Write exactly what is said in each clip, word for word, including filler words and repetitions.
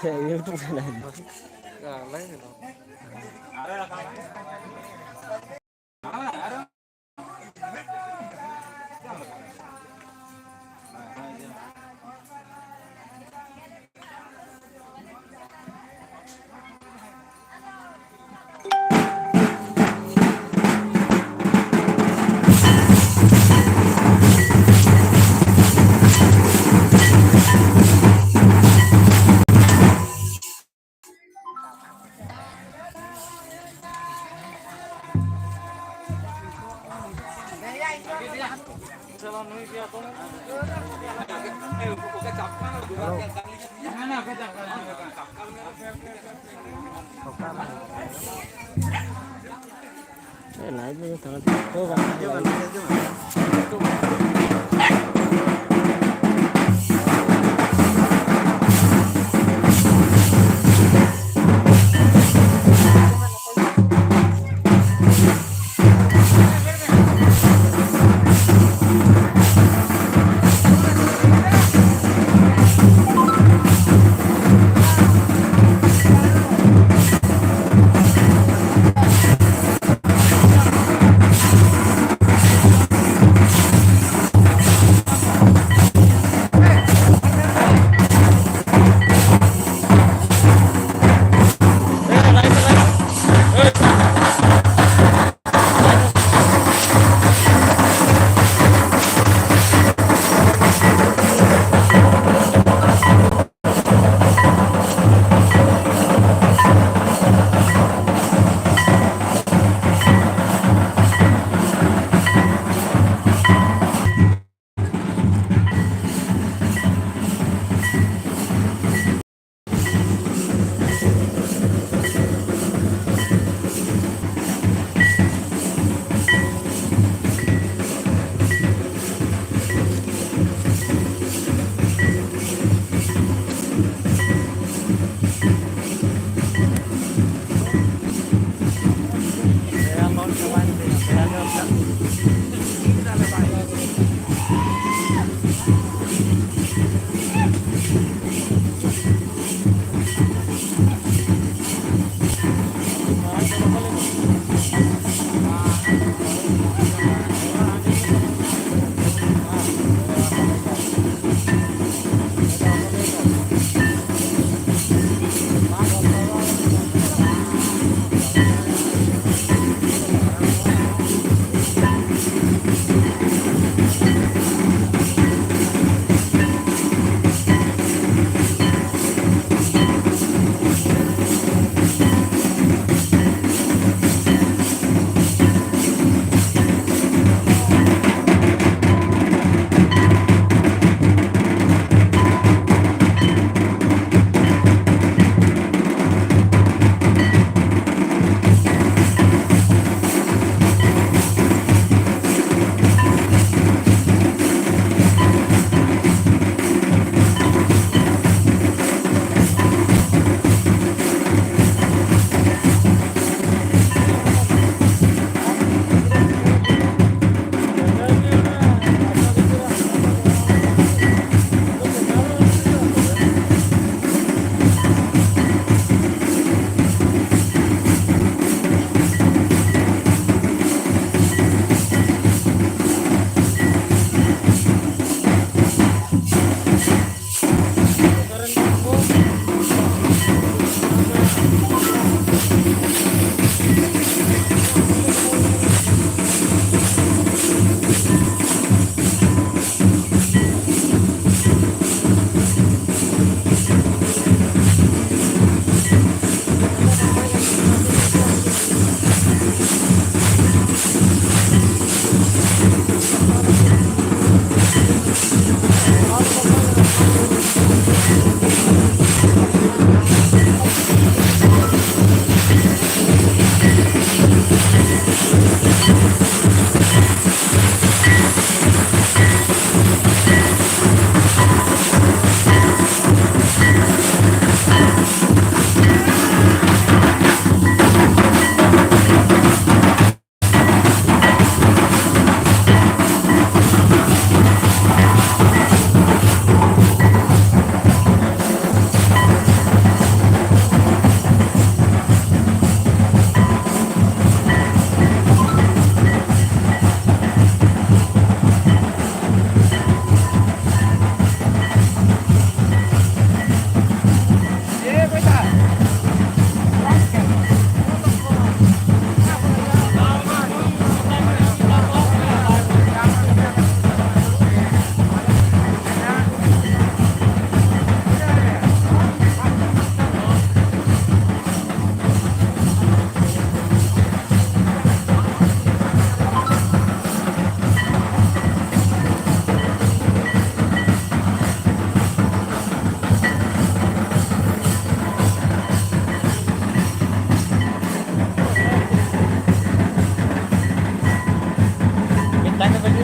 YouTube ᱨᱮ live ᱫᱚ᱾ ᱮ, live ᱨᱮ ᱛᱟᱦᱮᱸ ᱫᱚ ᱵᱟᱝ ᱦᱤᱡᱩᱜᱼᱟ, ᱦᱤᱡᱩᱜᱼᱟ᱾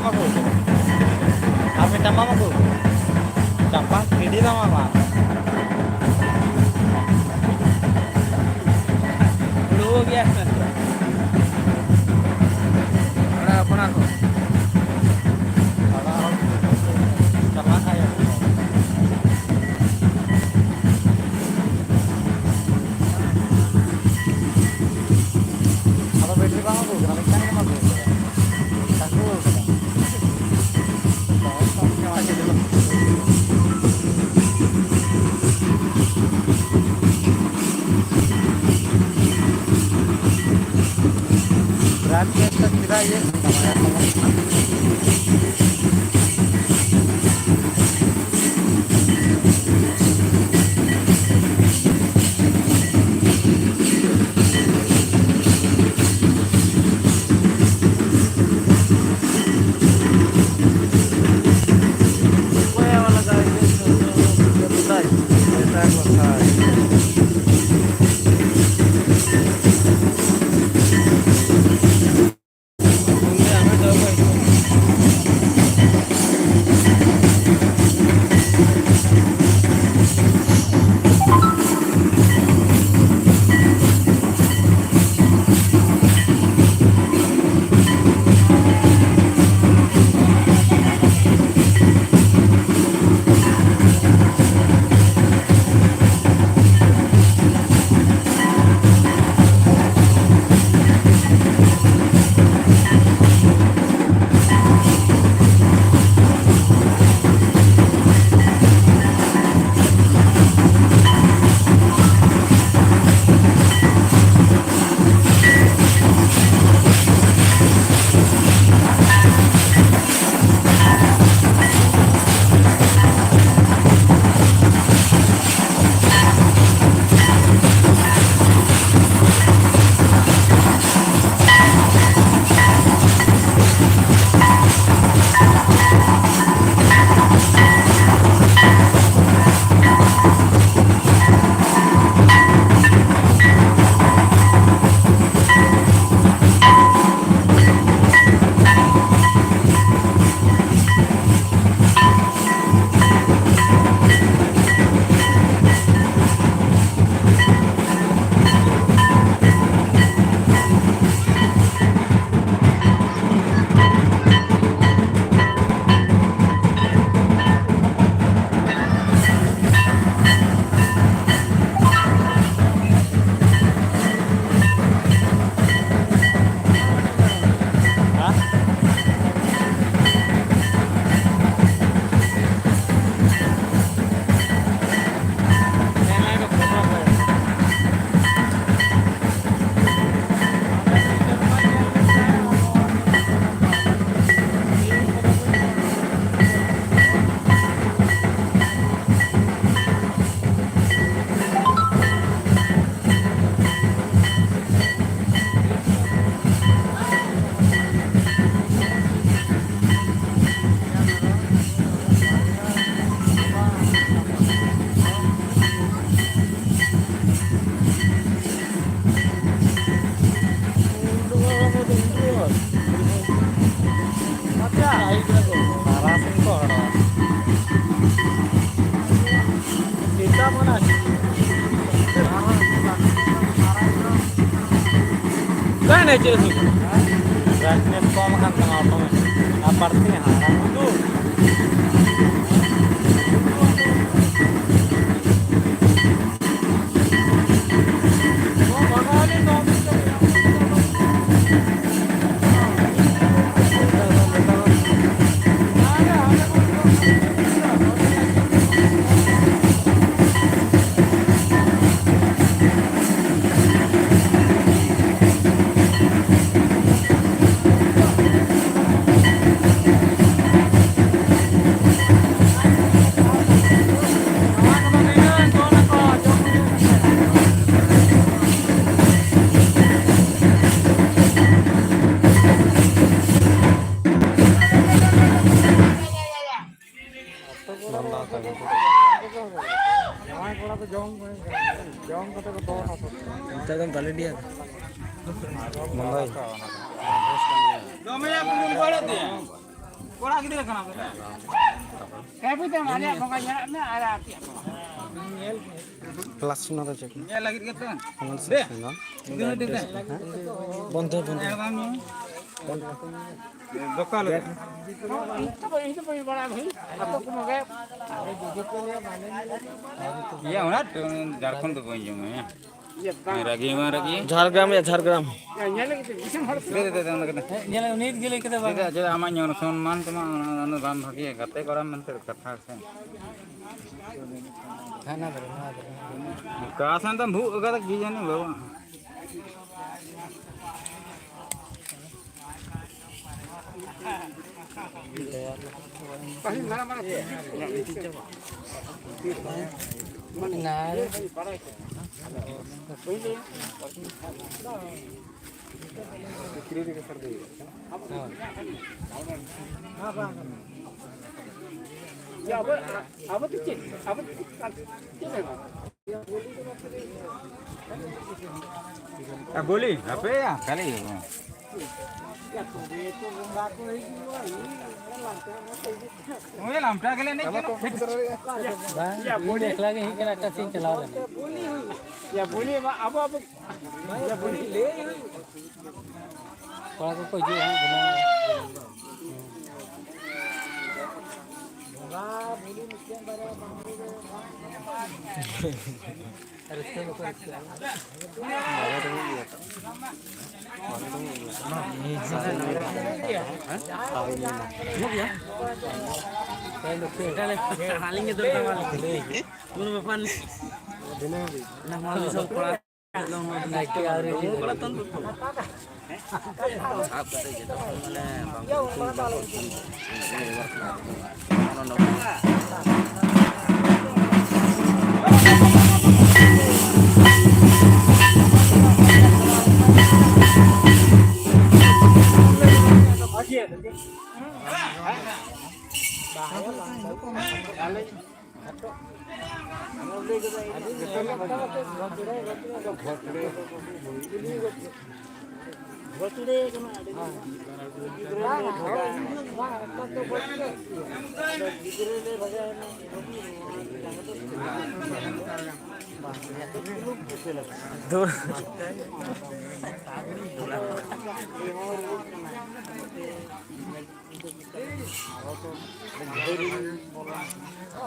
ᱟᱨ ᱢᱤᱫᱴᱟᱝ ᱵᱟᱢ ᱟᱹᱜᱩ? ᱪᱟᱢᱯᱟ ᱜᱤᱰᱤ ᱫᱟᱢ ᱟᱢᱟ᱾ ᱦᱩᱲᱩ ᱜᱮ ᱟᱥᱛᱮ ᱟᱥᱛᱮ᱾ ᱚᱲᱟᱜ ᱟᱯᱱᱟᱨ ᱠᱚ᱾ ᱪᱟᱞᱟᱜ ᱠᱷᱟᱡ᱾ ᱟᱫᱚ ᱵᱮᱴᱨᱤ ᱵᱟᱝ ᱟᱹᱜᱩ ᱠᱟᱱᱟ, ᱢᱤᱫᱴᱟᱝ ᱜᱮᱢ ᱟᱹᱜᱩ ᱠᱟᱫᱟ᱾ ᱪᱟᱹᱞᱩ ᱠᱟᱫᱟ᱾ ᱵᱨᱟᱱᱰ ᱜᱮᱥ ᱫᱚ ᱪᱮᱫᱟᱜ ᱤᱭᱟᱹᱜ ᱠᱟᱱ ᱛᱟᱢᱟ? ᱛᱟᱨᱟᱥᱤᱧ ᱠᱚ ᱦᱚᱲᱚᱜᱼᱟ᱾ ᱥᱮᱛᱟᱜ ᱢᱟᱱᱮ ᱚᱠᱟᱭ ᱱᱟᱭ ᱪᱮᱫ ᱥᱩᱫᱷᱩ? ᱵᱨᱟᱭᱴᱱᱮᱥ ᱠᱚᱢ ᱟᱠᱟᱱ ᱛᱟᱢᱟ ᱚᱴᱳᱢᱮᱴᱤᱠ᱾ ᱟᱨ ᱵᱟᱹᱲᱛᱤ ᱦᱟᱸᱜ᱾ ᱡᱟᱶᱟᱭ ᱠᱚᱲᱟ ᱫᱚ ᱡᱚᱢ, ᱡᱚᱢ ᱠᱟᱛᱮ ᱠᱚ ᱫᱚᱱᱟ ᱥᱚᱵ᱾ ᱱᱮᱛᱟᱨ ᱫᱚ ᱵᱟᱞᱮ ᱰᱤᱭᱟ᱾ ᱵᱚᱱᱫᱚᱭ᱾ ᱫᱚᱢᱮ ᱭᱟ ᱵᱩᱞᱩᱝ ᱵᱟᱹᱲᱤᱡ ᱫᱮ᱾ ᱠᱚᱲᱟ ᱜᱤᱫᱽᱨᱟᱹ ᱠᱟᱱᱟ ᱯᱮ᱾ ᱦᱮᱸ, ᱵᱩᱡᱽ ᱫᱟᱢ, ᱟᱞᱮᱭᱟᱜ ᱵᱚᱸᱜᱟ ᱧᱮᱞ ᱢᱮ ᱟᱨ ᱟᱯᱮᱭᱟᱜ ᱵᱚᱸᱜᱟ᱾ ᱯᱞᱟᱥ ᱚᱱᱟ ᱫᱚ ᱪᱮᱫ ᱠᱟᱱᱟ? ᱧᱮᱞ ᱞᱟᱹᱜᱤᱫ ᱜᱮᱛᱚ᱾ ᱚᱱᱟ ᱫᱚ ᱫᱮ᱾ ᱥᱮᱠᱥᱚᱱ ᱫᱚ᱾ ᱤᱫᱤ ᱢᱮ, ᱤᱫᱤ ᱢᱮ᱾ ᱦᱮᱸ? ᱵᱚᱱᱫᱚᱭ, ᱵᱚᱱᱫᱚᱭ᱾ ᱮᱲ ᱵᱟᱝ ᱧᱩ᱾ ᱫᱚᱠᱟᱱ ᱨᱮ᱾ ᱤᱧ ᱫᱚ ᱵᱟᱹᱧ, ᱤᱧ ᱫᱚ ᱵᱟᱹᱧ ᱵᱟᱲᱟᱭᱟ ᱵᱷᱟᱹᱭ᱾ ᱟᱠᱚ ᱠᱚ ᱵᱚᱸᱜᱟᱭᱟ᱾ ᱤᱭᱟᱹ, ᱚᱱᱟ ᱡᱷᱟᱲᱠᱷᱚᱸᱰ ᱫᱚ ᱵᱟᱹᱧ ᱡᱚᱢᱟ, ᱦᱮᱸ᱾ ᱨᱟᱹᱜᱤ ᱢᱟ ᱨᱟᱹᱜᱤ᱾ ᱡᱷᱟᱲᱜᱨᱟᱢ ᱭᱟ, ᱡᱷᱟᱲᱜᱨᱟᱢ᱾ ᱫᱮ, ᱫᱮ, ᱫᱮ, ᱚᱱᱟ ᱠᱟᱱᱟ᱾ ᱦᱮᱸ, ᱧᱮᱞ ᱩᱱᱤ ᱜᱮ ᱞᱟᱹᱭ ᱠᱮᱫᱟ ᱵᱟᱝ᱾ ᱪᱮᱫᱟᱜ, ᱪᱮᱫᱟᱜ ᱟᱢᱟᱜ ᱧᱩ ᱥᱚᱱᱢᱟᱱ ᱛᱟᱢᱟ, ᱚᱱᱟ, ᱚᱱᱟ ᱫᱚ ᱵᱟᱝ ᱵᱷᱟᱹᱜᱤᱭᱟ, ᱜᱟᱛᱮ ᱠᱚᱲᱟ ᱢᱮᱱᱛᱮ ᱠᱟᱛᱷᱟ ᱥᱮ᱾ ᱦᱮᱸ, ᱱᱚᱣᱟ ᱫᱷᱟᱨᱮ, ᱱᱚᱣᱟ ᱫᱷᱟᱨᱮ᱾ ᱚᱠᱟ ᱥᱮᱱ ᱫᱚᱢ ᱵᱷᱩᱜ ᱟᱠᱟᱫᱟ ᱠᱤ ᱡᱟᱹᱱᱤ ᱵᱟᱵᱟ᱾ ᱟᱵᱚ ᱫᱚ ᱪᱮᱫ? ᱟᱵᱚ ᱫᱚ ᱪᱮᱫ? ᱪᱮᱫ ᱞᱮᱠᱟ? ᱟ, ᱵᱚᱞᱤ, ᱟᱯᱮ ᱭᱟ, ᱠᱷᱟᱹᱞᱤ᱾ ᱳᱭ ᱞᱟᱢᱴᱟ ᱜᱮᱞᱮ ᱮᱱᱮᱡ ᱠᱟᱱᱟ᱾ ᱵᱟᱝ, ᱤᱧ ᱮᱠᱞᱟ ᱜᱮ ᱦᱮᱡ ᱠᱟᱱᱟ, ᱮᱴᱟᱜ ᱥᱮᱫ ᱤᱧ ᱪᱟᱞᱟᱣ ᱞᱮᱱᱟ᱾ ᱭᱟ ᱵᱚᱞᱤ ᱢᱟ ᱟᱵᱚ ᱟᱵᱚ ᱭᱟ ᱵᱚᱞᱤ ᱞᱟᱹᱭ ᱦᱩᱭᱩᱜ᱾ ᱠᱚᱲᱟ ᱠᱚᱠᱚ ᱦᱤᱡᱩᱜᱼᱟ ᱦᱟᱸᱜ, ᱵᱮᱱᱟᱣ᱾ ᱨᱟᱹᱥᱠᱟᱹ ᱵᱟᱠᱚ ᱨᱟᱹᱥᱠᱟᱹᱜᱼᱟ᱾ ᱟᱹᱞᱤᱧ ᱜᱮ ᱫᱚᱨᱠᱟᱨ ᱢᱟ ᱞᱟᱹᱭ᱾ ᱠᱳᱱᱳ ᱵᱮᱯᱟᱨ ᱱᱮ᱾ ᱱᱟ ᱢᱟᱞ ᱫᱤᱥᱚᱢ ᱠᱚᱲᱟ᱾ ᱱᱟᱭᱠᱮ ᱟᱹᱣᱨᱤ ᱦᱤᱡᱩᱜ ᱠᱚᱲᱟ ᱛᱚ᱾ ᱥᱟᱵ ᱠᱟᱛᱮ ᱡᱚᱛᱚ ᱠᱷᱚᱱ ᱢᱟᱱᱮ ᱵᱟᱝ ᱠᱚ ᱵᱟᱠᱚ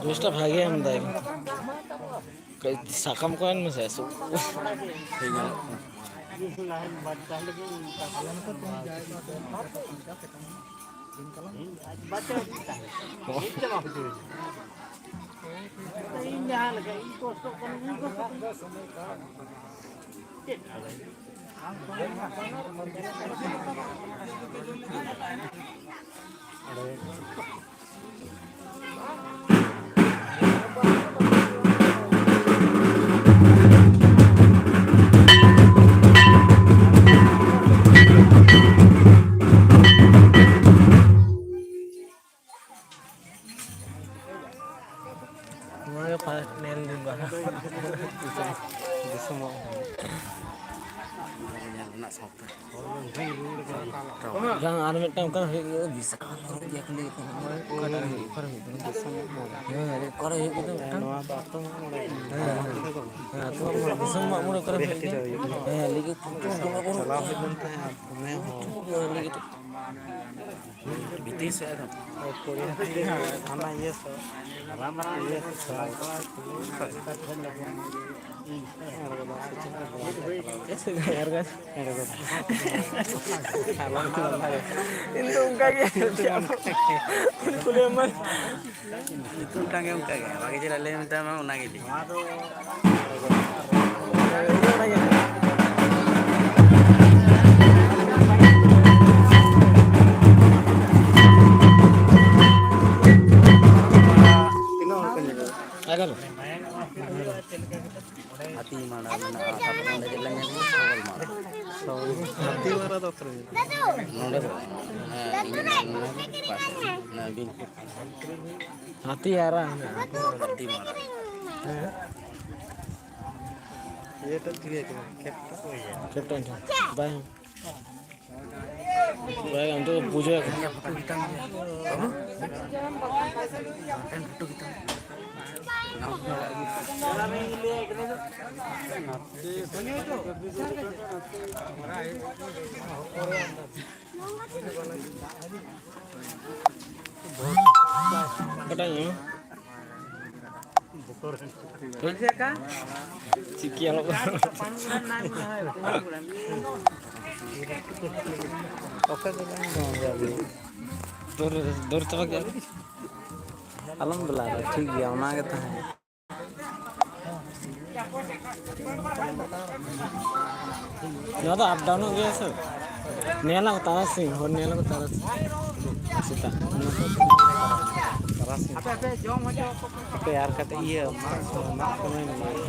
ᱡᱩᱥᱴᱟ ᱵᱷᱟᱜᱮ ᱮᱢ ᱫᱟᱭ᱾ ᱠᱟᱹᱡ ᱥᱟᱠᱟᱢ ᱠᱚ ᱮᱢ ᱢᱮᱥᱮ, ᱥᱩ-, ᱴᱷᱤᱠ ᱜᱮᱭᱟ᱾ ᱱᱚᱣᱟ ᱜᱮ ᱯᱷᱟᱥᱴ ᱧᱮᱞ ᱫᱤᱱ ᱫᱚ᱾ ᱫᱤᱥᱚᱢ, ᱫᱤᱥᱚᱢ ᱧᱮᱞ ᱨᱮᱱᱟᱜ ᱥᱟᱶᱛᱟ᱾ ᱵᱟᱝ, ᱟᱨ ᱢᱤᱫᱴᱟᱝ ᱚᱱᱠᱟᱱᱟᱜ ᱦᱩᱭᱩᱜ ᱜᱮᱭᱟ, ᱵᱤᱥᱟᱞ ᱦᱚᱲ ᱜᱮᱭᱟ ᱠᱚ ᱞᱟᱹᱭ ᱠᱟᱱᱟ᱾ ᱚᱠᱟᱴᱟᱜ ᱨᱮ ᱦᱩᱭᱩᱜ? ᱚᱠᱟᱨᱮ ᱦᱩᱭᱩᱜ ᱠᱟᱱᱟ? ᱦᱮᱸ, ᱚᱠᱟᱨᱮ ᱦᱩᱭᱩᱜ ᱠᱟᱱᱟ ᱢᱤᱫᱴᱟᱝ? ᱱᱚᱣᱟ ᱫᱚ ᱟᱛᱳ ᱢᱟᱜ ᱢᱚᱬᱮ᱾ ᱦᱮᱸ, ᱦᱮᱸ᱾ ᱦᱮᱸ, ᱟᱛᱳ ᱢᱟᱜ ᱢᱚᱬᱮ, ᱫᱤᱥᱚᱢ ᱢᱟᱜ ᱢᱚᱬᱮ ᱚᱠᱟᱨᱮ ᱦᱩᱭᱩᱜ ᱜᱮᱭᱟ? ᱦᱮᱸ, ᱞᱟᱹᱭ ᱠᱮᱫ ᱪᱟᱞᱟᱣ ᱦᱩᱭ ᱞᱮᱱ ᱛᱟᱦᱮᱸᱫ, ᱫᱚᱢᱮ ᱦᱚᱲ᱾ ᱦᱮᱸ, ᱞᱟᱹᱭ ᱠᱮᱫ ᱵᱷᱤᱛᱤᱨ ᱥᱮᱫ ᱨᱮ᱾ ᱦᱟᱱᱟ ᱤᱭᱟᱹ ᱥᱮᱫ᱾ ᱤᱭᱟᱹ ᱥᱮᱫ᱾ ᱤᱧ ᱫᱚ ᱚᱱᱠᱟ ᱜᱮ ᱠᱩᱞᱤ ᱟᱢᱟ᱾ ᱧᱩᱛᱩᱢ ᱴᱟᱝ ᱜᱮ ᱚᱱᱠᱟ ᱜᱮ, ᱵᱷᱟᱜᱮ ᱪᱮᱦᱨᱟ ᱞᱟᱹᱭ ᱢᱮᱛᱟᱭ ᱢᱟ, ᱚᱱᱟ ᱜᱮ ᱞᱟᱹᱭ᱾ ᱦᱟᱹᱛᱤ ᱢᱟᱲᱟ ᱢᱮᱱᱟᱜᱼᱟ, ᱛᱟᱨᱯᱚᱨᱮ ᱚᱸᱰᱮ ᱪᱮᱫ ᱞᱮ ᱧᱮᱞ ᱠᱮᱫᱟ? ᱥᱟᱵᱚᱞ ᱢᱟᱲᱟ᱾ ᱦᱟᱹᱛᱤ ᱢᱟᱨᱟ ᱫᱚ ᱚᱠᱟᱨᱮ ᱦᱩᱭᱩᱜᱼᱟ? ᱱᱚᱰᱮ ᱫᱚ, ᱦᱮᱸ, ᱤᱧ ᱱᱚᱰᱮ ᱯᱟᱥ ᱨᱮ, ᱚᱱᱟ ᱵᱤᱱᱯᱩᱨ ᱯᱟᱥ ᱨᱮ᱾ ᱦᱟᱹᱛᱤ ᱟᱨᱟ ᱦᱮᱱᱟᱜᱼᱟ᱾ ᱦᱟᱹᱛᱤ ᱢᱟᱨᱟ᱾ ᱦᱮᱸ᱾ ᱤᱭᱟᱹ ᱴᱟᱜ ᱴᱷᱤᱠ ᱟᱪᱷᱮ, ᱠᱷᱮᱛ ᱴᱟᱜ᱾ ᱠᱷᱮᱛ ᱴᱟᱜ ᱴᱷᱤᱠ᱾ ᱵᱟᱭ ᱵᱟᱭ, ᱚᱱᱛᱮ ᱫᱚ ᱯᱩᱡᱟᱹ᱾ ᱚᱠᱟᱴᱟᱜ ᱤᱧ ᱮᱢᱟ? ᱪᱤᱠᱤ ᱟᱞᱚ ᱫᱚᱨ, ᱫᱚᱨ ᱛᱚᱵᱮ ᱜᱮ᱾ ᱟᱞᱚᱢ ᱵᱮᱞᱟ ᱨᱮ, ᱴᱷᱤᱠ ᱜᱮᱭᱟ, ᱚᱱᱟ ᱜᱮ ᱛᱟᱦᱮᱸ᱾ ᱱᱚᱣᱟ ᱫᱚ ᱟᱯ ᱰᱟᱣᱩᱱᱚᱜ ᱜᱮᱭᱟ ᱥᱮ᱾ ᱧᱮᱞᱟ ᱠᱚ ᱛᱟᱨᱟᱥᱤᱧ, ᱦᱚᱲ ᱧᱮᱞᱟ ᱠᱚ ᱛᱟᱨᱟᱥᱤᱧ᱾ ᱥᱮᱛᱟᱜ᱾ ᱦᱟᱯᱮ, ᱦᱟᱯᱮ, ᱡᱚᱢ ᱦᱚᱪᱚ ᱠᱚᱯᱮ᱾ ᱦᱟᱯᱮ, ᱟᱨ ᱠᱟᱹᱴᱤᱡ ᱤᱭᱟᱹ, ᱢᱟᱜ, ᱢᱟᱜ ᱥᱚᱢᱚᱭ ᱢᱮᱱᱟᱜᱼᱟ᱾